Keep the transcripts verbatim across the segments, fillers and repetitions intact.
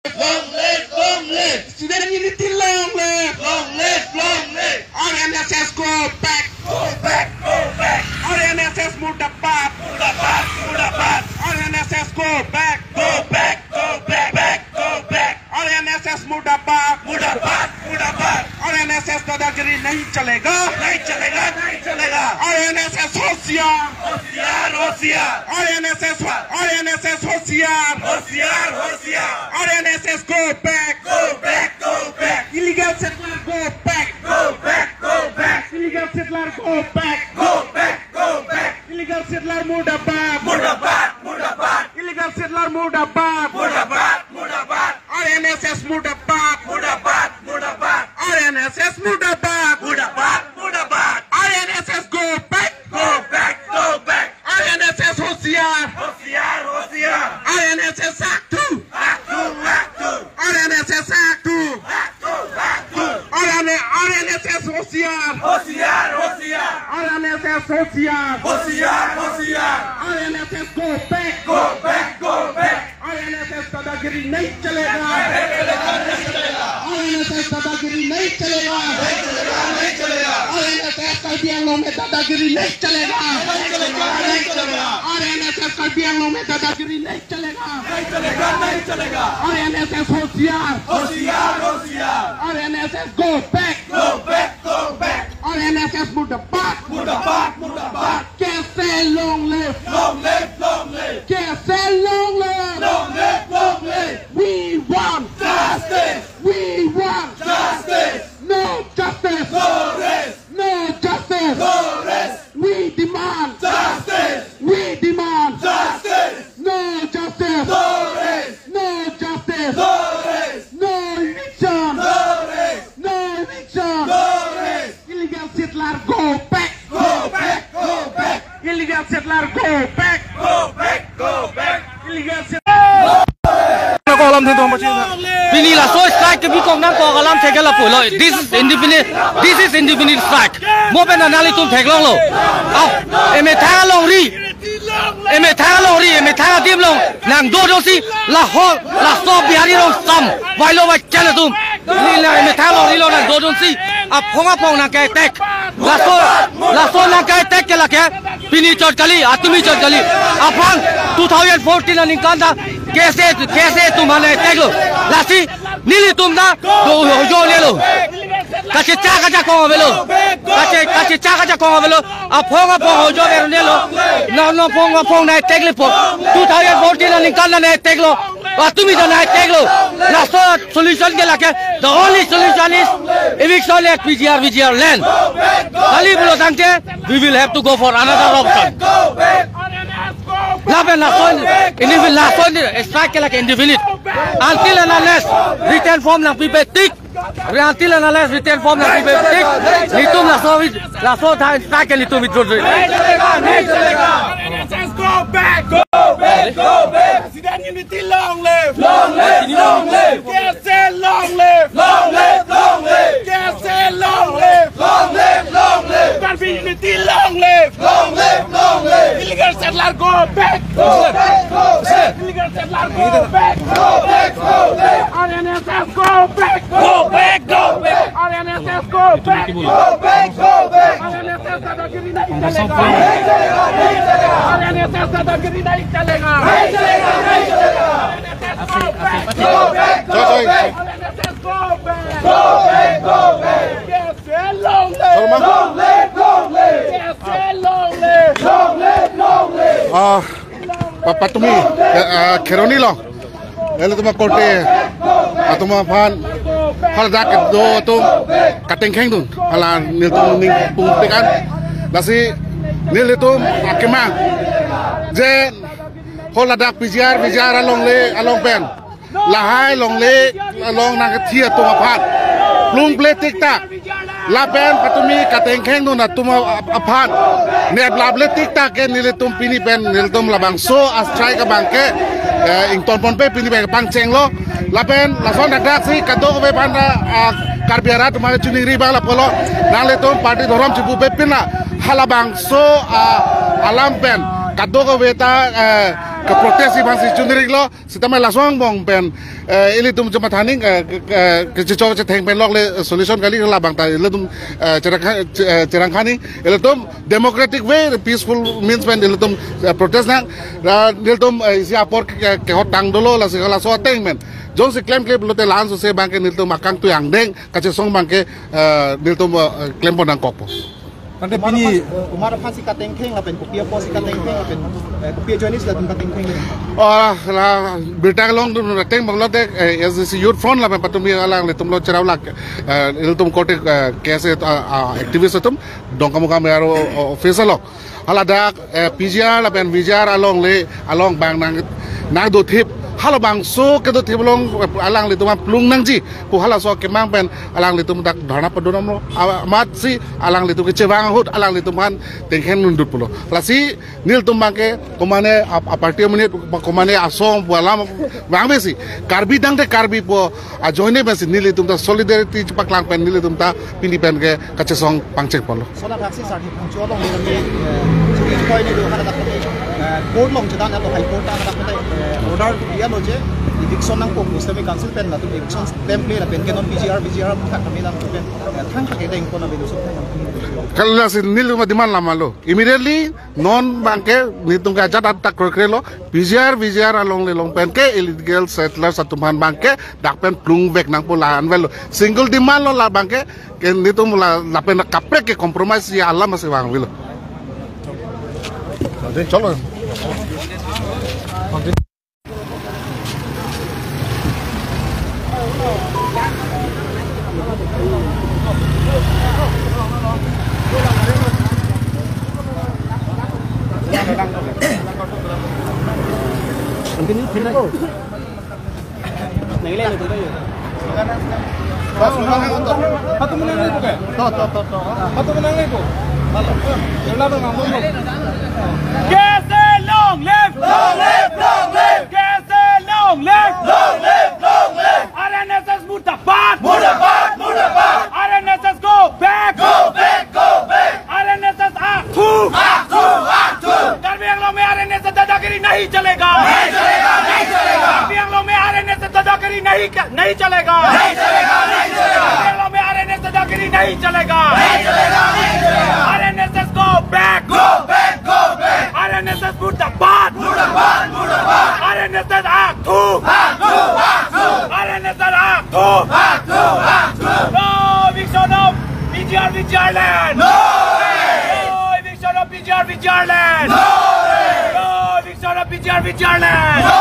Long live, long live. Student unity, long live. Long live, long live. R N S S, go back. Go back, go back. R N S S murdabad. Murdabad, murdabad. R N S S, go back. Go back, go back, back, go back. R N S S murdabad. Murdabad, murdabad. R N S S दादागिरी नहीं चलेगा। नहीं चलेगा, नहीं चलेगा। R N S S होशियार। होशियार, होशियार। R N S S, R N S S होशियार। होशियार, होशियार। R N S S, go back. Go back, go back. Illegal settler, go back. Go back, go back. Illegal settler, go back. Go back, go back. Illegal settler murdabad. Murdabad, murdabad. Illegal settler murdabad. Murdabad, murdabad. R N S S murdabad. Murdabad, murdabad. R N S S murdabad. Murdabad, murdabad. R N S S, go back. Go back, go back. R N S S होशियार। होशियार, होशियार। R N S S आगटू। आगटू, आगटू। R N S S आगटू। आगटू, आगटू। R N, R N S S होशियार। होशियार, होशियार। R N S S होशियार। होशियार, होशियार। R N S S, go back। Go back, go back। R N S S दादागिरी नहीं चलेगा। नहीं चलेगा, नहीं चलेगा। R N S S दादागिरी नहीं चलेगा। नहीं चलेगा, नहीं चलेगा। R N S S Karbi Anglong में दादागिरी नहीं चलेगा। नहीं चलेगा, नहीं चलेगा। R N S S Karbi Anglong में दादागिरी नहीं चलेगा। नहीं चलेगा, नहीं चलेगा। R N S S होशियार। होशियार, होशियार। R N S S, go back। Go back, go back. R N S S murdabad। Murdabad, murdabad. K S A long live. Long live, long live. K S A long live. Long live, long live. We want justice. We want justice. No justice. No rest. No justice. No rest. We demand justice. We demand justice. No justice. No rest. No justice. No rest. No eviction. No rest. No eviction. No rest. Illegal settler, go back. Go back, go back. Illegal settler, go back. Go back, go back. Illegal settler. Ko alam thengthom pachina. Pini laso strike kebi kong nangkok alamthe ke lapulo. This is indefinite. This is indefinite strike. Mo pen nanglitum theklonglo. Ah, emethang alongri. Emethang alongri, emethang adim along nangdodunsi lahor, laso Bihari rong sam, vailo vai chana tum. Neli emethang alongri along nangdodunsi aphong aphong nangke-attack. Laso, laso nangke-attack ke lake pini chot kali, atumi chot kali. Aphrang two thousand fourteen aningkan ta K S A, K S A atum aphan attack lo. Lasi nelitum ta do hojo nelo. Kachechak kajakong avelo. Kache, kachechak kajakong avelo. Aphong aphong hojo ver nelo. Non non aphong aphong nang-attack lepo. Two thousand fourteen aningkan nang-attack lo. Atumi ta nang-attack lo. Laso solution ke lake, the only solution is eviction at P G R, V G R land. Kali pulo tangte, we will have to go for another option. Lapen lason, ini lason strike ke lake indefinite. Until and unless written form nangpipe tik, until and unless written form nangpipe tik, nelitum laso, laso tha strike ke nelitum withdraw. नहीं चलेगा, नहीं चलेगा। R N S S, go back, go back, go back. Student unity, long live, long live, long live. K S A, long live, long live, long live. K S A, long live, long live, long live. Karbi unity, long live, long live, long live. Illegal settler, go back, go back, go back. Illegal settler, go back, go back, go back. R N S S, go back, go back, go back. R N S S, go back, go back, go back. R N S S दादागिरी नहीं चलेगा। नहीं चलेगा, नहीं चलेगा। R N S S दादागिरी नहीं चलेगा। नहीं चलेगा, नहीं चलेगा। R N S S, go back, go back, go back. R N S S, go back, go back, go back. K S A, long live, long live, long live. K S A, long live, long live, long live. Ah, pa-, patumi, eh, ah, Kheroni along. Ilitum akorte atum aphan hala dak do atum katengkheng dun. Hala nelitum ning pungtekan. Lasi nelitum akemang je hala dak P G R, V G R alongle, along pen lahai longle along nangkethi atum aphan plungple tiktak. Lapen patumi katengkheng dun atum a-, aphan neplap le tiktak ke nelitum pini pen nelitum labangso a-strike abang ke, eh, ingtonponpe pini pen pangchenglo. Lapen lason dak dak si kadokave aphan ta, ah, Karbi arat atum choningri abang lapulo. Nanglitum party dhorom chipupe pina halabangso, ah, alam pen kadokave ta, eh, Ke protest si bang si chunri lo, sitame laso angbong pen, eh, ilitum chuma thaning, eh, ke, ke, kechechok chetheng pen lok le solution kali, labang ta ilitum, eh, cherangkha-, che-, eh, cherangkhani, ilitum democratic way, peaceful means pen ilitum, eh, protest nang, ra ilitum, eh, isi apor ke, ke, kehot tang dolo, lasi laso ateng pen. Jongsi klemkle pulote la-an sose bang ke nelitum akangtui angdeng, kachesong bang ke, eh, nelitum, eh, klempon nangkokpo. Tangte komat pini aphan, eh, komat aphan si katengtheng lapen kopi apot si katengtheng lapen, eh, kopi ajoine si latum katengtheng le? Oh, la birta kelongdun ateng bang lote, eh, S D C Youth Front lapen patumi alanglitum lo cherap lak, eh, ilitum korte, eh, K S A, ah, ah, activist atum Dongkamukam A R O office along. Haladak, eh, P G R lapen V G R along le, along bang nang, nangdothip. Halabangso kedothip along, eh, alanglitum plung nangji pu halaso akemang pen alanglitum dak dharna padunamlo. Amatsi alanglitum kechevang ahut alanglitum aphan tengkhen nundut pulo. Lasi nelitum bang ke komane ap-, aparty amonit, komane asong pu alam vangvesi. Karbi tangte Karbi pu ajoine pensi nelitum ta solidarity chepaklang pen nelitum ta pini pen ke kachesong pangcheng ponlo. Sona thaksi sar hi pangcho along ni, eh, chini choi ni do kana dak, eh, court along chedan alo, High Court ta dak, eh, order dia lo je, eviction nangpo pu semi council pen latum eviction template lapen ke non P G R, V G R thak kami latum pen, eh, thang thak kedeng kona belu sop thang. Kalasi nelitum demand lama lo. Immediately non bang ke nelitum ke ajat atak krekre lo, P G R, V G R along le long pen ke illegal settlers atum aphan bang ke dak pen plung vek nangpo, la-an avelo. Single demand lo la bang ke, ke nelitum la, lapen kaprek ke compromise ya alam si vang avelo. Chalo. Hatu menang lagi bukan? To, to, to, to. Hatu menang lagi bu? Jumlah bang, bang, bang. K S A long live! Long live, long live! K S A long live! Long live, long live! R N S S murdabad! Murdabad, murdabad! R N S S go back! Go back, go back! R N S S आग थूक! आग थूक, आग थूक! Karbi Anglong में R N S S दादागिरी नहीं चलेगा! नहीं चलेगा, नहीं चलेगा! Karbi Anglong में R N S S दादागिरी नहीं क-, नहीं चलेगा! नहीं चलेगा, नहीं चलेगा! Karbi Anglong में R N S S दादागिरी नहीं चलेगा! नहीं चलेगा, नहीं चलेगा! R N S S go back! Go back, go back! R N S S murdabad! Murdabad, murdabad! R N S S आग थूक! आग थूक, आग थूक! R N S S आग थूक! आग थूक, आग थूक! No eviction of P G R, V G R land! No! No eviction of P G R, V G R land! No! No eviction of P G R, V G R land! No!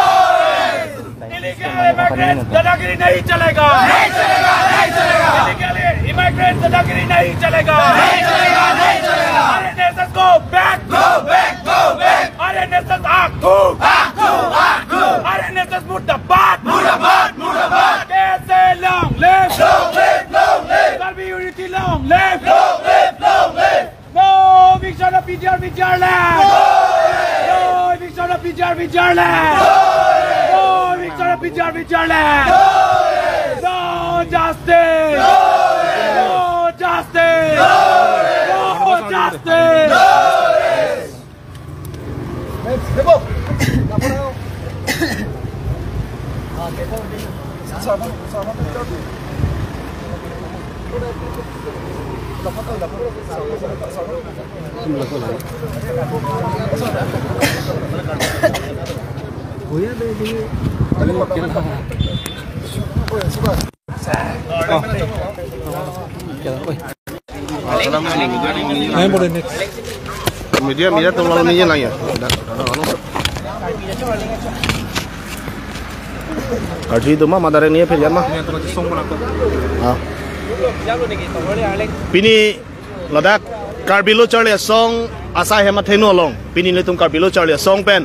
Illegal immigrants दादागिरी नहीं चलेगा! नहीं चलेगा, नहीं चलेगा! Illegal immigrants दादागिरी नहीं चलेगा! नहीं चलेगा, नहीं चलेगा! R N S S go back! Go back, go back! R N S S आग थूक! आग थूक, आग थूक! R N S S murdabad! Murdabad, murdabad! K S A long live! Long live, long live! Karbi unity long live! Long live, long live! No eviction of P G R, V G R land! No eviction of P G R, V G R land! No eviction of P G R, V G R land! No justice! No justice! No justice! Media, media atum lalu ningje lang ya. Karju itu mah, madareng ni ya, Ferdian mah. Ah. Pini ladak Karbi Lo Charli Asong asai hem athengno along. Pini nelitum Karbi Lo Charli Asong pen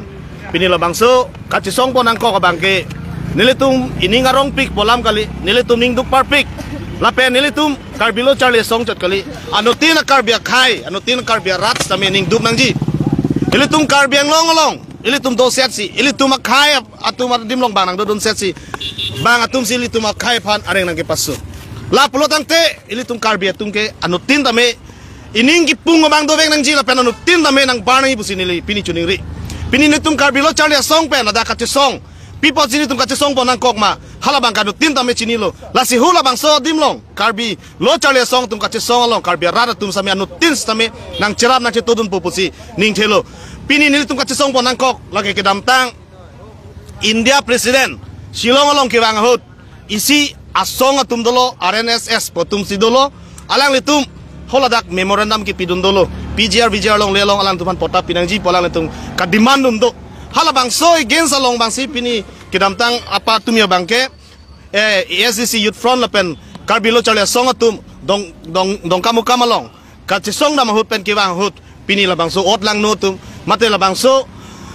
pini labangso kachesong pon nangkok abang ke, nelitum ining arongpik pu alam kali, nelitum ning dukparpik. Lapen nelitum Karbi Lo Charli Asong chot kali. Anuttin a-Karbi akhei, anuttin a-Karbi arat sitame ning duk nangji. Ilitum Karbi Anglong along, ilitum dosetsi, ilitum akhei ap-, atum adim along bang nangdodunsetsi, bang atumsi ilitum akhei aphan areng nangkepaso. Lapulo tangte, ilitum Karbi atum ke anuttin tame ining kipung abang dovek nangji lapen anuttin tame nangbar nangji pusi neli pini choningri. Pini nelitum Karbi Lo Charli Asong pen ladak kachesong. Pi apotsi nelitum kachesong pon nangkok ma? Halabang ke anuttin tame chinilo. Lasi halabangso adim along Karbi Lo Charli Asong atum kachesong along Karbi arat atum sitame anuttin sitame nangcherap nangchetodunpo pusi ningthelo. Pini nelitum kachesong pon nangkok lake kedamtang India President Shillong along kevang ahut isi asong atum dolo, R N S S pu atumsi dolo, alanglitum haladak memorandum kepidun dolo, P G R V G R along le along alangtum aphan patta pinangji pu alanglitum kademand dun do. Halabangso against along abangsi pini kedamtang apa atum abangke, eh, A S D C Youth Front lapen Karbi Lo Charli Asong atum Dong, Dong, Dongkamukam along kachesong dam ahut pen kevang ahut pini labangso otlangno atum mate labangso,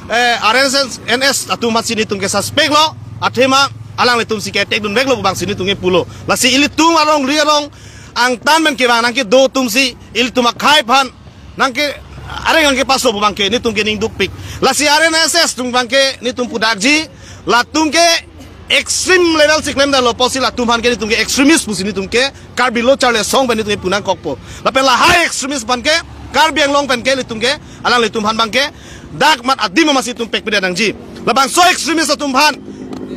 eh, R S S N S atum aphansi nelitum ke suspect lo, athema alanglitumsi ke-attack dunveklo pu abangsi nelitum ke pulo. Lasi ilitum arong ri arong angtan pen kevang nangkedo atumsi ilitum akhei aphan nangke areng nangkepaso pu abangke nelitum ke ning dukpik. Lasi R N S S atum abangke nelitum pudakji, latum ke extreme level si klemdetlo pusi latum aphan ke nelitum ke extremist pusi nelitum ke Karbi Lo Charli Asong pen nelitum ke pu nangkokpo. Lapen lahai extremist abangke Karbi Anglong pen ke nelitum ke, alanglitum aphan abangke dak mat adim amatsi itum pekpedet nangji. Labangso extremist atum aphan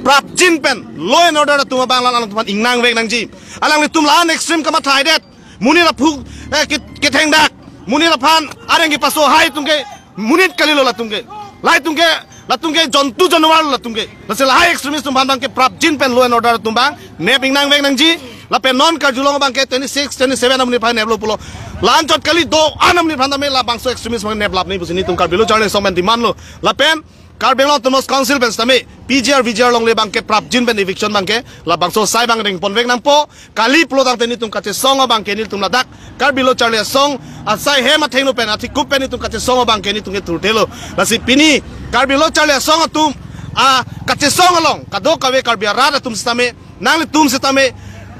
prapjin pen law and order atum abang alanglitum aphan ingnangvek nangji. Alanglitum la-an extreme kamatha-idet. Monit aphu, eh, ke-, kethengdak. Monit aphan areng kepaso hai atum ke monit kalilo latum ke. Lahai atum ke, latum ke jontu januar latum ke. Lasi lahai extremist atum aphan abangke prapjin pen law and order atum abang nep ingnangvek nangji. Lapen non karjulong abangke twenty-six, twenty-seven amonit aphan neplo pulo. La-anchot kali, do-an amonit aphan tame labangso extremist abang neplap nangji pusi nelitum Karbi Lo Charli Asong pen demand lo. Lapen Karbi Anglong Autonomous Council pen sitame P G R V G R along le abangke prapjin pen eviction abangke labangso asai abang rengponvek nangpo. Kali pulotangte nelitum kachesong abangke nelitum ladak Karbi Lo Charli Asong asai hem athengno pen athekup pen nelitum kachesong abangke nelitum ke thurthelo. Lasi pini Karbi Lo Charli Asong atum, ah, kachesong along kadokave Karbi arat atum sitame, nanglitum sitame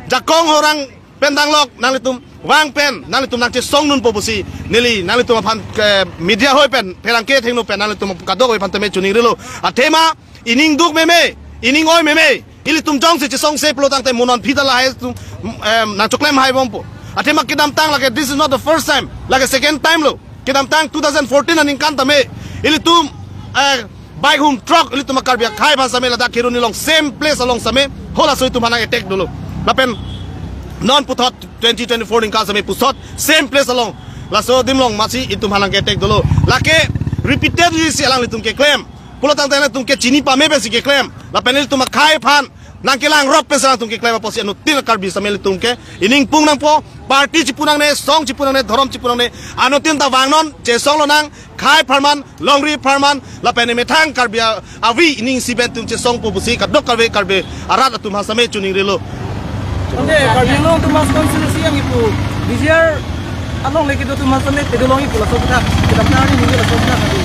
jakong horang pen danglok, nanglitum vang pen nanglitum nangchesong dunpo pusi neli nanglitum aphan, eh, media hoi pen pherangke athengno pen nanglitum kadokave aphan tame choningrilo. Athema ining duk meme, ining oi meme, ilitum jongsi chesongse pulotangte mo non aphi ta lahai atum, em, nangchoklem haibompo. Athema kedamtang lake, this is not the first time, lake second time lo. Kedamtang two thousand fourteen aningkan tame ilitum, eh, bike hum truck ilitum Karbi akhei aphan sitame ladak Kheroni along same place along sitame halaso itum aphan attack dolo. Lapen non puthot twenty twenty-four aningkan sitame puthot same place along, laso adim along amatsi itum aphan nangke-attack dolo. Lake repeatedly si alanglitum keklem. Pulotangte alanglitum ke chini pame pensi keklem. Lapen ilitum akhei aphan nangkelangrop pensi alanglitum keklem apotsi anuttin Karbi sitame ilitum ke ining pung nangpo, party chipu nangne, song chipu nangne, dhorom chipu nangne, anuttin ta vangnon, chesong lonang, khei apharman, longri apharman, lapen emethang Karbi a-, avi ining isi pen itum chesongpo pusi kadokave Karbi arat atum aphan sitame choningrilo. Ante Karbi Anglong Autonomous Council si yang ipu V G R along le kedo atum aphan sitame kedo long ipu laso kita, kita pernah ini mungkin laso kita tadi.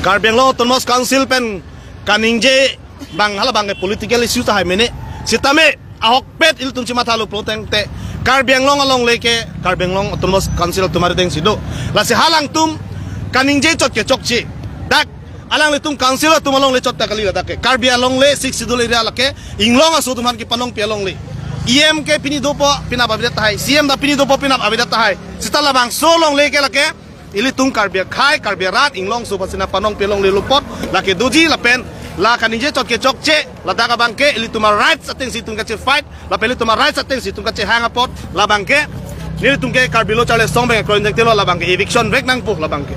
Karbi Anglong Autonomous Council pen kaningje abang halabang ke political issue tahai mene. Sitame ahokpet ilitum chimathalo pulotangte Karbi Anglong along le ke Karbi Anglong Autonomous Council atum arideng si do. Lasi halangtum kaningje chot ke chokche. Dak alanglitum council atum along le chot ta kali ladak ke. Karbi along le Sixth Schedule area lake inglong aso atum aphan kepanongpi along le. E M ke pini dopo pinap avedet tahai. C M ta pini dopo pinap avedet tahai. Seta labangso along le ke lake ilitum Karbi akhei, Karbi arat, inglong aso aphan si nangpanongpi along le lo apot lake doji lapen la kaningje chot ke chokche, ladak abang ke ilitum a-rights atengsi itum kache-fight, lapen ilitum a-rights atengsi itum kachehang apot, labang ke nelitum ke Karbi Lo Charli Asong abang ke kroin jengtelo, labang ke eviction vek nangpo labang ke.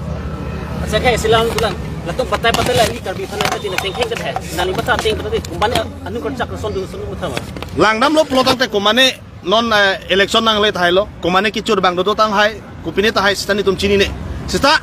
Accha, khei silang kulang. Latum patai patai la ni Karbi aphan na tina tengkheng ke hai. Nani bata teng patai kumbani anu kerja kerson dulu sunu utama. Langdamlo pulotangte komane non, eh, election nangle thailo, komane kecho abang dodo tang hai, kopine tahai seta nelitum chinine. Seta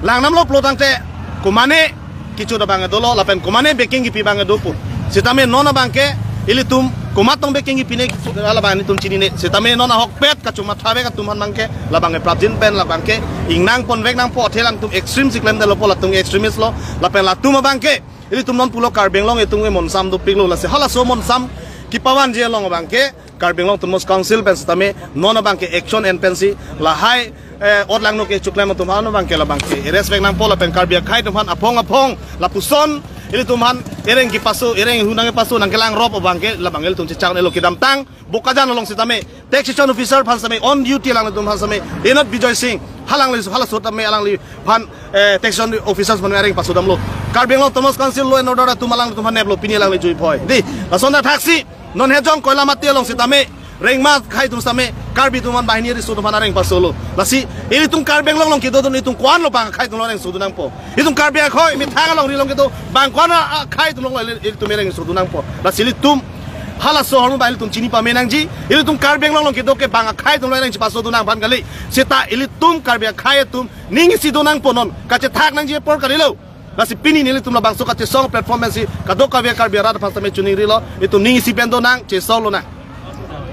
langdamlo pulotangte komane kecho abang dolo, lapen komane backing kipi abang dopo. Sitame non abang ke ilitum komat tong backing kipine halabang nelitum chinine. Sitame non ahokpet kachomatha vek atum aphan abang ke labang ke prapjin pen labang ke ingnangpon vek nangpo, athe alangtum extreme si klemdetlo pu latum extremist lo, lapen latum abang ke ilitum non pulo Karbi Anglong itum ke monsam dopiklo, lasi halaso monsam kepavanji along abang ke Karbi Anglong Autonomous Council pen sitame non abang ke action en pensi lahai, eh, otlangno kechoklem atum aphan abang ke labang ke arrest vek nangpo lapen Karbi akhei atum aphan aphong aphong lapuson ilitum aphan ereng kepaso, ereng hu nangkepaso nangkelangrop abang ke labang ilitum chechak nelo. Kedamtang Bokajan along sitame taxation officer aphan sitame on duty alanglitum aphan sitame Enot Bijoy Singh Halangli, halaso tame alangliphan, eh, taxation officers mane areng paso damlo. Karbi Anglong Autonomous Council law and order atum alanglitum aphan neplo, pini alangli jui phoi. Dei, lason ta thaksi, non hejong Koilamati along sitame, rengma akhai atum sitame, Karbi atum aphan banghini riso atum aphan areng pasolo. Lasi, ilitum Karbi Anglong along kedodun itum ko-an lo bang akhai atum lo areng sodun nangpo. Itum Karbi akhai, methang alongri along kedo, bang ko-an akhai atum lo ili-, ilitum areng sodun nangpo. Lasi ilitum, halaso ahormu abang ilitum chini pame nangji, ilitum Karbi Anglong along kedo ke bang akhai atum lo areng chipasodun nang aphan kali. Seta ilitum Karbi akhai atum, ning isi do nangpo non, kachethak nangji apor kalilo. Lasi pini nelitum labangso kachesong platform pensi kadokave Karbi arat aphan sitame choningrilo, itum ning isi pen do nang, chesong lo nang.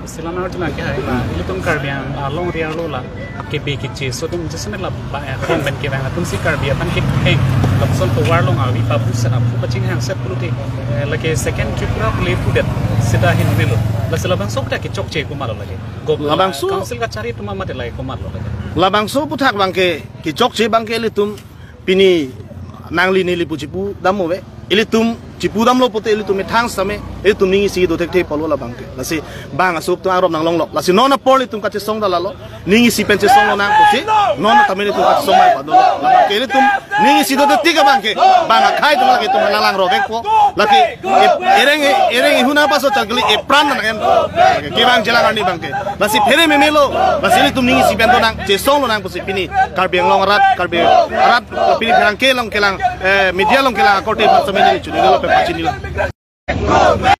Sila nang arjuna ke hai la, ilitum Karbi Anglong ri arlo la, kebe keche so atum jasemet la ba, eh, hong pen kevang atum si Karbi aphan keheng, lapuson tovar along avi pabu sena pu paching hang set pulote, eh, lake second Tripura pule pudet seta hin velo. Lasi labangso ta kechokche komatlo lake. Gov-, labangso council kachari atum mate lake komatlo lake. Labangso aphuthak abang ke, kechokche abang ke ilitum pini nangli neli pu chipu dammo ave. Ilitum chipu damlo pulote ilitum methang sitame, ilitum ning isi do thekthe pulo labang ke. Lasi bang aso atum arop nanglonglo. Lasi non apor ilitum kachesong ta lalo. Ning isi pen chesong lo nang pusi. Non tame ilitum kachesong mai pado. Labang ke ilitum ning isi do thekthe abang ke. Bang akhai atum lake itum nanglang rovekpo. Lake ep-, ereng, ereng ihuna paso chakli epran nang en. Lake kevang jelang arni abang ke. Lasi phere memelo. Lasi ilitum ning isi pen do nang, chesong lo nang pusi pini Karbi Anglong arat, Karbi arat, pini pherangke along kelang, eh, media along kelang akorte aphan sitame neli choningri lo pen pachinilo. Go back!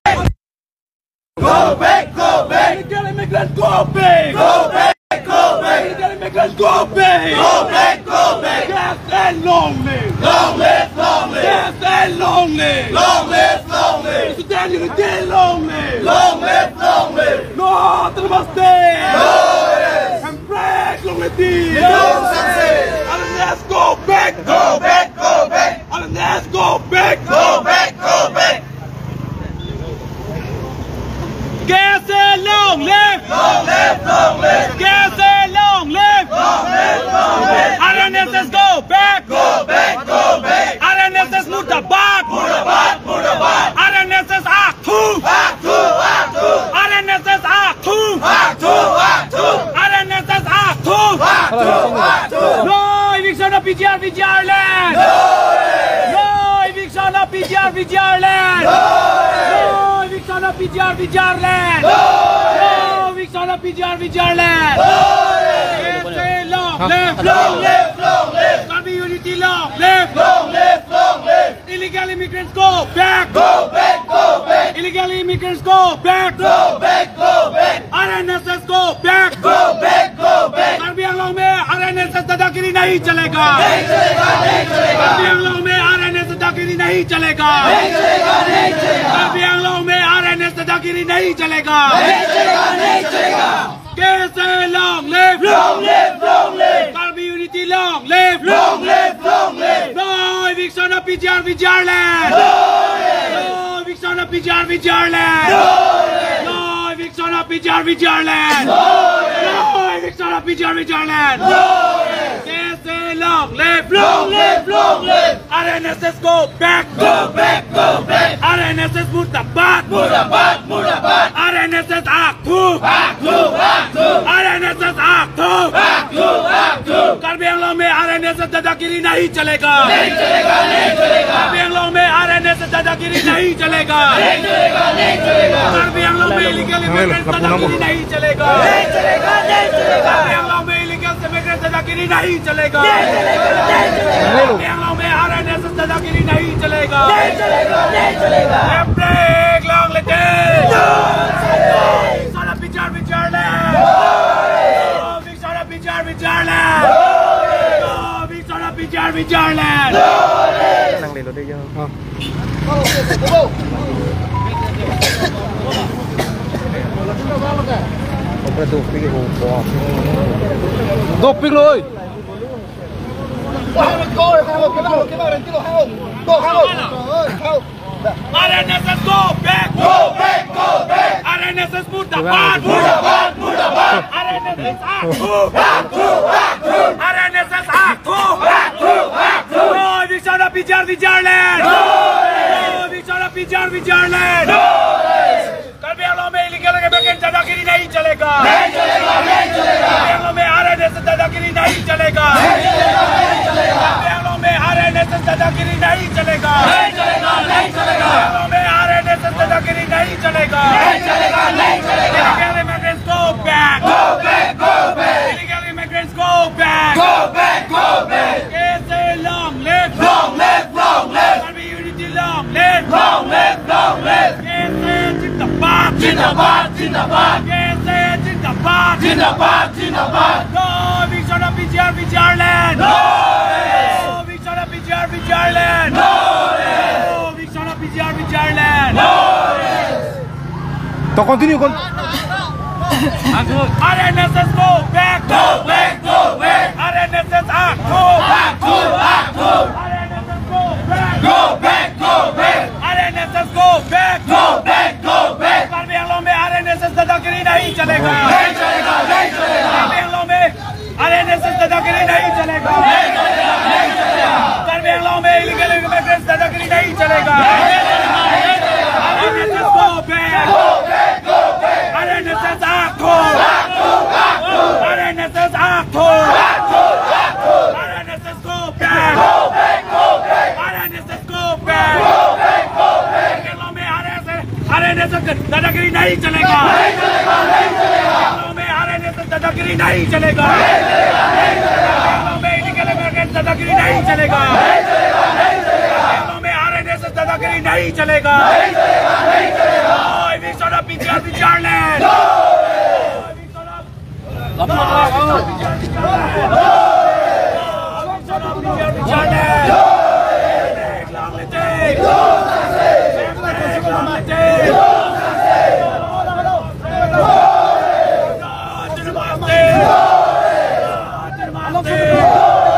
Go back! Go back! Illegal immigrant, go back! Go back! Go back! Illegal immigrant, go back! Go back! Go back! Yes and long live! Long live! Long live! Yes and long live! Long live! Long live! Student unity, long live! Long live! Long live! No autonomous state! No rest! Hemprek, long live! No justice! Arnest, go back! Go back! Go back! Arnest, go back! Go back! Go back! K S A long live! Long live! Long live! K S A long live! Long live! Long live! R N S S go back! Go back! Go back! R N S S murdabad! Murdabad! Murdabad! R N S S akthu! Akthu! Akthu! R N S S akthu! Akthu! Akthu! R N S S akthu! Akthu! Akthu! No eviction of P G R, P G R land! No eviction of P G R, P G R land! No eviction of P G R, P G R land! No eviction of P G R, P G R land! K S A long live! Long live! Long live! Karbi unity long live! Long live! Long live! Illegal immigrants go back! Go back! Go back! Illegal immigrants go back! Go back! Go back! R N S S go back! Go back! Go back! Karbi Anglong में R N S S दादागिरी नहीं चलेगा। नहीं चलेगा, नहीं चलेगा। कार्बी आंगलोंग में R N S S दादागिरी नहीं चलेगा। नहीं चलेगा, नहीं चलेगा। कार्बी आंगलोंग में R N S S दादागिरी नहीं चलेगा। नहीं चलेगा, नहीं चलेगा। K S A long live! Long live, long live! Karbi unity long live! Long live, long live! No eviction of P G R, P G R land! No eviction of P G R, P G R land! No eviction of P G R, P G R land! No eviction of P G R, P G R land! K S A long live! Long live, long live! R N S S go back! Go back, go back! R N S S murdabad! Murdabad, murdabad! R N S S akthu! Akthu, akthu! R N S S akthu! Akthu, akthu! Karbi Anglong में R N S S दादागिरी नहीं चलेगा। नहीं चलेगा, नहीं चलेगा। कार्बी आंगलोंग में R N S S दादागिरी नहीं चलेगा। नहीं चलेगा, नहीं चलेगा। कार्बी आंगलोंग में illegal immigrants दादागिरी नहीं चलेगा। नहीं चलेगा, नहीं चलेगा। कार्बी आंगलोंग में illegal immigrants दादागिरी नहीं चलेगा। नहीं चलेगा, नहीं चलेगा। कार्बी आंगलोंग में R N S S दादागिरी नहीं चलेगा। नहीं चलेगा, नहीं चलेगा। Hemprek long live! Sala bichar, bichar le! Sala bichar, bichar le! Sala bichar, bichar le! Dopik lo, oi. R N S S go back! Go back, go back! R N S S murdabad! Murdabad, murdabad! R N S S akthu! Akthu, akthu! R N S S akthu! Akthu, akthu! No eviction of P G R, P G R land! No eviction of P G R, P G R land! No! Karbi आंगलोंग में illegal immigrant दादागिरी नहीं चलेगा। नहीं चलेगा, नहीं चलेगा। कार्बी आंगलोंग में R N S S दादागिरी नहीं चलेगा। चलेगा। नहीं चलेगा, नहीं चलेगा। कार्बी आंगलों में आरएनएसएस दादागिरी नहीं चलेगा। नहीं चलेगा, नहीं चलेगा। कार्बी आंगलों में आरएनएसएस दादागिरी नहीं चलेगा। नहीं चलेगा, नहीं चलेगा। Illegal immigrants, go back. Go back, go back. Illegal immigrants, go back. Go back, go back. KSA long live. Long live, long live. Karbi unity long live. Long live, long live. KSA zindabad. Zindabad, zindabad. KSA zindabad. Zindabad, zindabad. No eviction of PGR, PGR land. No rest. No eviction of PGR, PGR land. No rest. No eviction of PGR, PGR land. No rest. To continue, con- RNSS go back. Go back, go back. RNSS akthor. Akthor, akthor. RNSS go back. Go back, go back. RNSS go back. Go back, go back. Karbi Anglong में आरएनएसएस दादागिरी नहीं चलेगा। नहीं चलेगा, नहीं चलेगा। कार्बी आंगलों में आरएनएसएस दादागिरी नहीं चलेगा। नहीं चलेगा, नहीं चलेगा। कार्बी आंगलों में इलीगल इमिग्रेंट्स दादागिरी नहीं चलेगा। RNSS go back. Go back, go back. RNSS आखो। आखो, आखो। आरएनएसएस आखो। आखो, आखो। RNSS go back. Go back, go back. RNSS go back. Go back, go back. Karbi Anglong में आरएसएस आरएनएसएस दादागिरी नहीं चलेगा। नहीं चलेगा, नहीं चलेगा। कार्बी आंगलों में आरएनएसएस दादागिरी नहीं चलेगा। नहीं चलेगा, नहीं चलेगा। कार्बी आंगलों में इलीगल इमिग्रेंट्स दादागिरी नहीं चलेगा। नहीं चलेगा, नहीं चलेगा। कार्बी आंगलों में आरएनएसएस दादागिरी नहीं चलेगा। नहीं चलेगा, नहीं चलेगा। No eviction of PGR, PGR land. No eviction of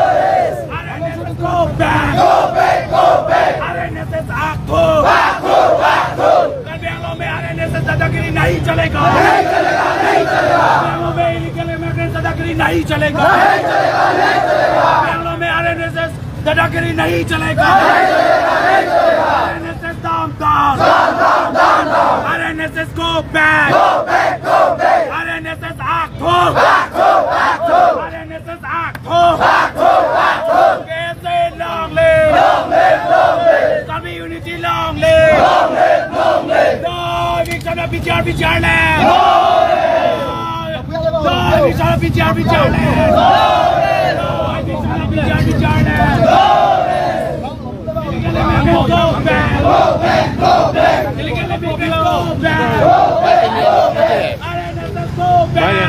आरएनएसएस go back. Go back, go back. RNSS आखो। आखो, आखो। कार्बी आंगलों में आरएनएसएस दादागिरी नहीं चलेगा। नहीं चलेगा, नहीं चलेगा। कार्बी आंगलों में इलीगल इमिग्रेंट्स दादागिरी नहीं चलेगा। नहीं चलेगा, नहीं चलेगा। कार्बी आंगलों में आरएनएसएस दादागिरी नहीं चलेगा। नहीं चलेगा, नहीं चलेगा। RNSS down, down. Down, down, down, down. RNSS go back. Go back, go back. RNSS आखो। आखो, आखो। आरएनएसएस आखो। आखो, आखो। KSA long live. Long live, long live. Karbi unity long live. Long live, long live. No eviction of PGR, PGR land. No eviction of PGR, PGR land. No eviction of PGR, PGR land. Illegal immigrants go back. Illegal immigrants go back. RNSS go back.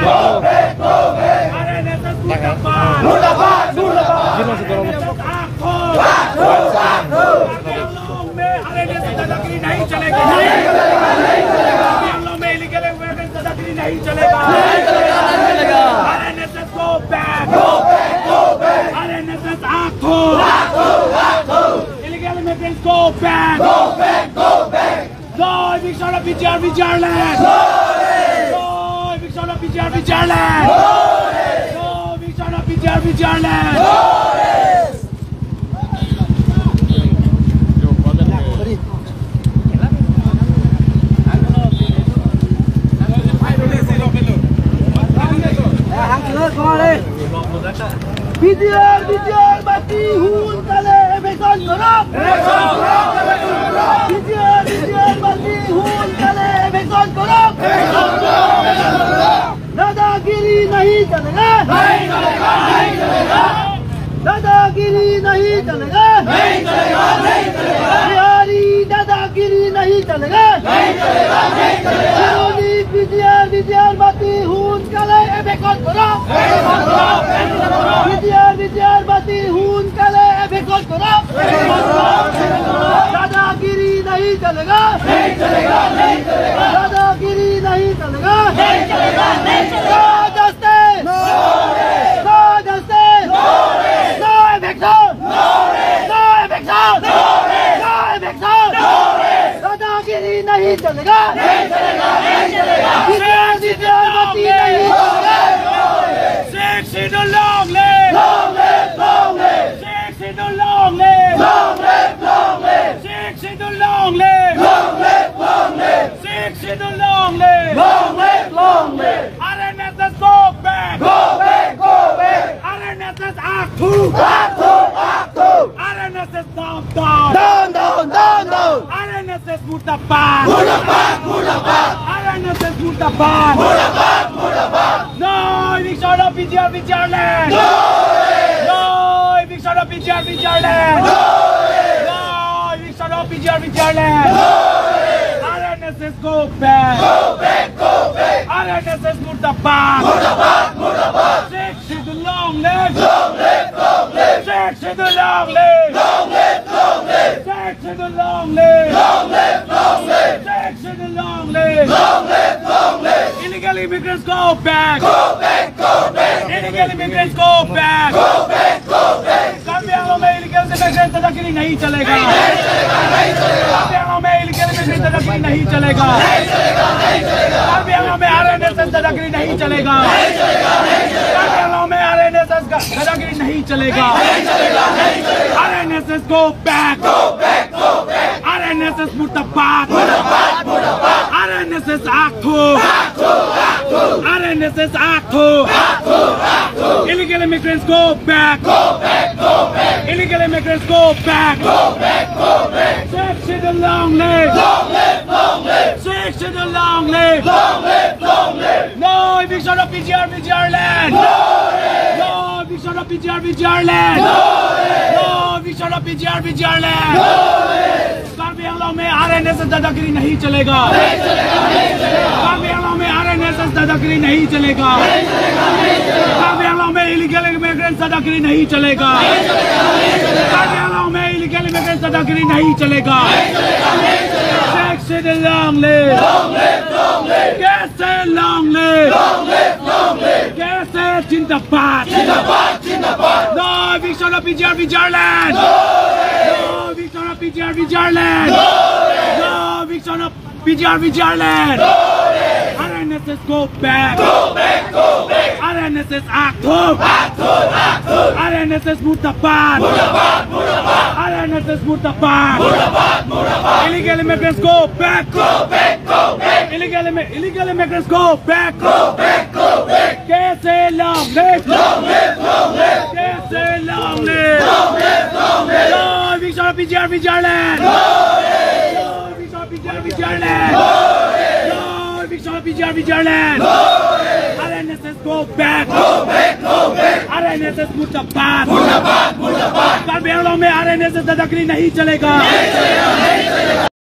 RNSS murdabad. Murdabad, murdabad. RNSS आखो। आखो, आखो। कार्बी आंगलों में आरएनएसएस दादागिरी नहीं चलेगा। नहीं चलेगा, नहीं चलेगा। कार्बी आंगलों में इलीगल इमिग्रेंट्स दादागिरी नहीं चलेगा। नहीं चलेगा, नहीं चलेगा। RNSS go back. Go back, go back. RNSS आखो. आखो, आखो. Illegal immigrants go back. Go back, go back. No eviction of PGR, PGR land. No rest. No eviction of PGR, PGR land. No rest. No eviction of PGR, PGR land. No rest. PGR, PGR mati, সোনকালে eviction কৰক। PGR, PGR mati, সোনকালে eviction কৰক। দাদাগিৰি নাহি চলেগা। নাহি চলেগা, নাহি চলেগা। দাদাগিৰি নাহি চলেগা। নাহি চলেগা, নাহি চলেগা। বিহাৰী দাদাগিৰি নাহি চলেগা। নাহি চলেগা, নাহি চলেগা। বিৰোধী PGR, PGR মাটি সোনকালে eviction কৰক। Eviction কৰক, eviction কৰক। PGR, PGR মাটি সোনকালে eviction কৰক। Eviction কৰক, eviction কৰক। দাদাগিৰি নাহি চলেগা। নাহি চলেগা, নাহি চলেগা। দাদাগিৰি নাহি চলেগা। নাহি চলেগা, নাহি চলেগা। No justice! No rest! No justice! No rest! No eviction! No rest! No eviction! No rest! No eviction! No rest! दादागिरी नहीं चलेगा। नहीं चलेगा, नहीं चलेगा। PGR, PGR मती नहीं चलेगा। Sixth Schedule long live! Long live, long live! Sixth Schedule long live! Long live, long live! Sixth Schedule long live! Long live, long live! Sixth Schedule long live! Long live, long live! RNSS go back! Go back, go back! RNSS R N S S down, down. Down, down, down, down. R N S S murdabad. Murdabad, murdabad. R N S S murdabad. Murdabad, murdabad. No eviction of P G R V G R land. No eviction of P G R V G R land. No eviction of P G R V G R land. R N S S go back. Go back, go back. R N S S murdabad. Murdabad, murdabad. Sixth Schedule long live. Long live, long live. Sixth Schedule long live. Long live, long live. Sixth Schedule long live. Long live, long live. Sixth Schedule long live. Long live, long live. Illegal immigrants go back. Go back, go back. Illegal immigrants go back. Go back, go back. Karbi Anglong में illegal immigrants दादागिरी नहीं चलेगा। Karbi Anglong में illegal immigrants दादागिरी नहीं चलेगा। Karbi Anglong में R N S S दादागिरी नहीं चलेगा। Karbi Anglong में R N S S का दादागिरी नहीं चलेगा। R N S S go back. Go back, go back. R N S S murdabad. Murdabad, murdabad. R N S S akthu. Akthu, akthu. R N S S akthu. Akthu, akthu. Illegal immigrants go back. Go back, go back. Illegal immigrants go back. Go back, go back. Sixth Schedule long live. Long live, long live. Sixth Schedule long live. Long live, long live. No eviction of P G R V G R land. No eviction of P G R V G R land. No eviction of P G R V G R land. Karbi Anglong में R N S S दादागिरी नहीं चलेगा। Karbi Anglong में R N S S दादागिरी नहीं चलेगा। Karbi Anglong में illegal immigrants दादागिरी नहीं चलेगा। Karbi Anglong में illegal immigrants दादागिरी नहीं चलेगा। Sixth Schedule long live. Long live, long live. K S A long live. Long live, long live. K S A zindabad. Zindabad, zindabad. No eviction of P G R V G R land. No eviction of P G R V G R land. No eviction of P G R V G R land. R N S S go back. Go back, go back. R N S S akthu. Akthu, akthu. R N S S murdabad. Murdabad, murdabad. R N S S murdabad. Murdabad, murdabad. Illegal immigrants go back. Go back, go back. Illegal immi-, illegal immigrants go back. Go back, go back. K S A long live. Long live, long live. K S A long live. Long live, long live. No eviction of P G R V G R land. No eviction of P G R V G R land. No eviction of P G R V G R land. R N S S go back. Go back, go back. R N S S murdabad. Murdabad, murdabad. Karbi Anglong में R N S S दादागिरी नहीं चलेगा।